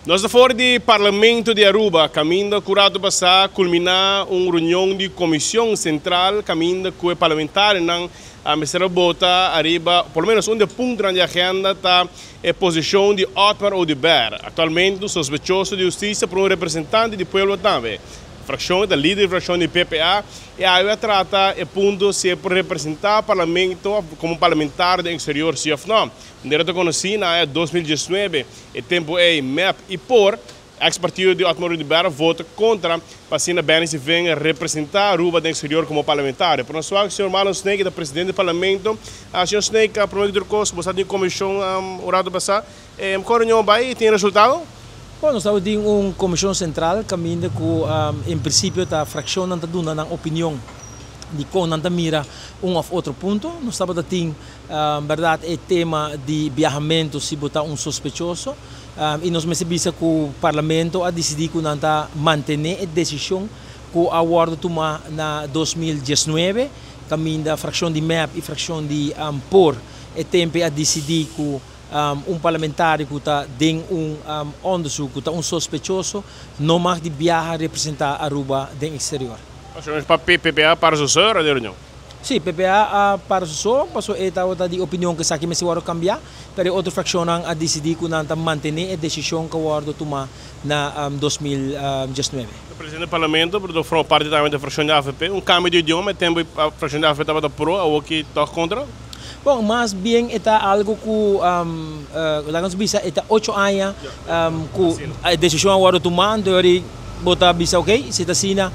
Nos ta for di Parlamento di Aruba, caminda cu rato pasa culmina un reunion di Comision Central caminda cu e parlamentarionan a mester a bota ariba por lo menos un di e puntonan di agenda ta e posicion di Otmar Oduber, actualmente un sospechoso di husticia por un representante di pueblo tambe. Fraccion ta lider di fraccion di PPA y awe a trata e punto si e por representa Parlamento como parlamentario den exterior si of no. Manera ta conoci na aña 2019 E tempu ei mep i por, ex partido di Otmar Oduber a vota kontra pa asina Benny Sevinger representá Aruba den eksterior komo parlamentario. Pero nos wak señor Marlon Snake ta presidente di parlamento. Señor Snake, prome ku tur kos bo sa tin komishon un rato pasá. Kon reunion bai i tin resultado? Bon, nos tabatin un komishon sentral kaminda ku en prinsipio ta frakshonnan ta duna nan opinion di kon nan ta mira un òf otro punto. Nos tabata tin Berdad e tema di biahamentu si bo ta un sospechoso y nos mester bisa cu Parlamento a dicidi cu nan ta mantene e decision cu a wordo tuma na 2019 caminda fraccion di mep y fraccion di por e tempe a dicidi cu un parlamentario cu ta den un onderzoek cu ta un sospechoso no mag di biaha representa Aruba den exterior. Pa PPA para su sor a di reunion. Sí, PPA a para su so, pasobra e tabata di opinion ku esaki mester wòrdu kambiá, pero e otro frakshonnan a disidí ku nan ta mantené e desishon ku a wòrdu tumá na 2019. E presidente di parlamento por ta forma parti tambe di e frakshon di avp. Un kambio di idioma, e tempu e frakshon di avp tabata pro, awor ki tòg kontra? Bon, mas bien e ta algu ku, laga nos bisa, e ta ocho aña ku e desishon a wòrdu tumá, anto yori bo ta bisa ok, si ta asina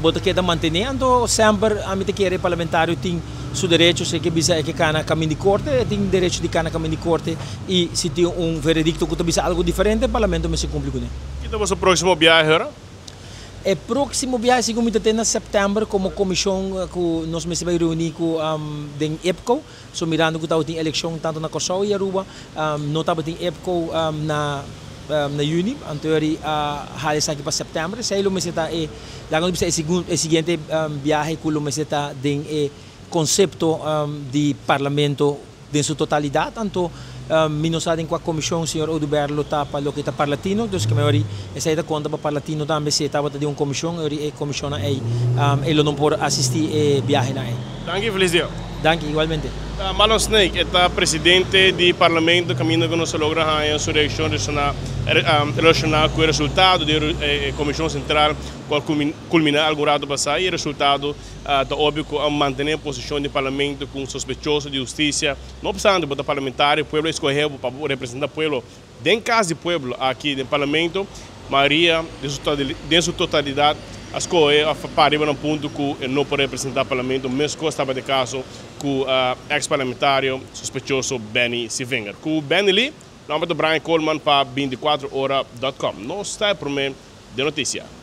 bo ta keda mantené, anto semper ami ta kere e parlamentario tin su derecho, si e ke bisa e ke kana kamin di korte, e tin derecho di kana kamin di korte i si tin un veredikto ku ta bisa algu diferente, parlamento mester kumpli kuné. Ki ta boso próksimo biahe ora? E próksimo biahe segun mi ta te na sèptèmber komo komishon ku nos mester bai reuní ku den IPCO. So mirando ku tabatin elekshon tantu na Kòrsou i Aruba, no tabatin IPCO na na yüni, anto eri a hala esaki pa sèptèmber. Esei lo mester ta e, laga nos bisa e segun e siguiente biahe ku lo mester ta den e konsepto di parlamento den su totalidat. Anto mi no sa den kua komishon señor Oduber lo ta pa loke ta Parlatino, dus ke mehor esei ta konta pa Parlatino tambe si e tabata den un komishon, e komishonnan ei e lo no por asistí e biahenan ei. Danki, felis dia. Danki, igualmente. Ta Marlon Snake, e ta presidente di Parlamento kaminda ku nos a logra haña su reakshon relashoná ku e resultado di e Komishon Sentral ku a kulminá algun rato pasá i e resultado ta obvio ku a mantené posishon di Parlamento ku un sospechoso di hustisia. No opstante bo ta parlamentario, pueblo a eskohé bo pa bo representá pueblo den kas di pueblo aki den Parlamento. Mayoria den su totalidat a skohe òf a para riba nan punto ku e no por representá Parlamento, meskos tabata e kaso ku eks parlamentario sospechoso Benny Sevinger. Ku Benny Lee, nòmber ta Brian Koolman pa 24 ora dòt kòm. Nos ta e promé den notisia.